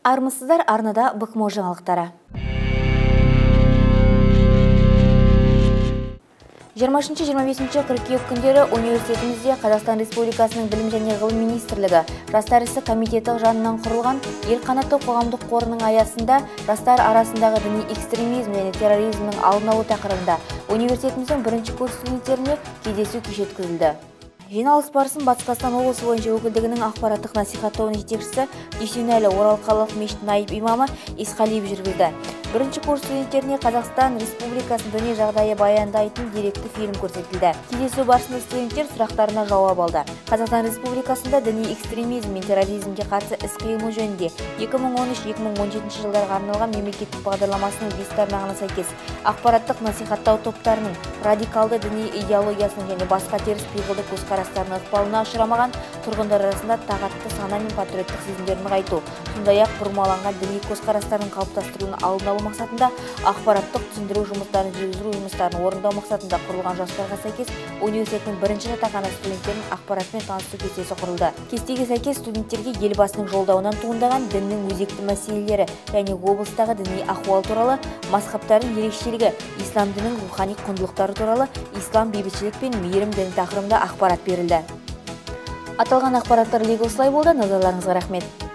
Армысыздар, арнада БҚМО жаңалықтары. 23-25 қыркүйек күндері университетімізде Қазақстан Республикасының Білім және Ғылым Министрлігі Жастар ісі комитеті жанынан құрылған Ел қанаты қоғамдық қорының аясында жастар арасындағы діни экстремизм және терроризмнің алдын алу тақырыбында университетіміздің бірінші курс студенттеріне кездесу кеші өткізілді. Жиналыс барысын Батыс Қазақстан облысы бойынша өкілдігінің ақпараттық насихат тобының жетекшісі Дүйсенәлі Орал қалалық мешіт наиб имамы Исқалиев жүргізді. Бірінші курс студенттеріне Қазақстан Республикасының діни жағдайы баяндайтын деректі фильм көрсетілді. Кездесу барысында студенттер сұрақтарына жауап алды. Қазақстан Республикасында діни экстремизм мен терроризмге қарсы іс-қимыл жөнінде 2013-2017 жылдарға арналған мемлекеттік бағдарламасының 5 тармағына сәйкес ақпараттық насихаттау топтарының радикалды діни идеологиясының және басқа теріс пиғылды көзқарастарының ықпалына ұшырамаған тұрғындар арасында тағатты сана мен патриоттық сезімдерін нығайту, сондай-ақ бұрмаланған діни көзқарастардың қалыптастыруын алдын алу мақсатында ақпараттық түсіндіру жұмыстарын жүргізу жұмыстарын орындау мақсатында құрылған жоспарға сәйкес университеттің бірінші жатақхана студенттерінің ақпаратпен танысу кестесі құрылды. Кестеге сәйкес студенттерге елбасының жолдауынан туындаған діннің өзекті мәселелері және облыстағы діни ахуал туралы, мазхабтардың ерекшелігі, ислам дінінің рухани құндылықтары туралы, ислам бейбітшілік пен мейірім діні тақырыбында ақпарат берілді. Аталған ақпараттар легі осылай болды. Назарларыңызға рахмет.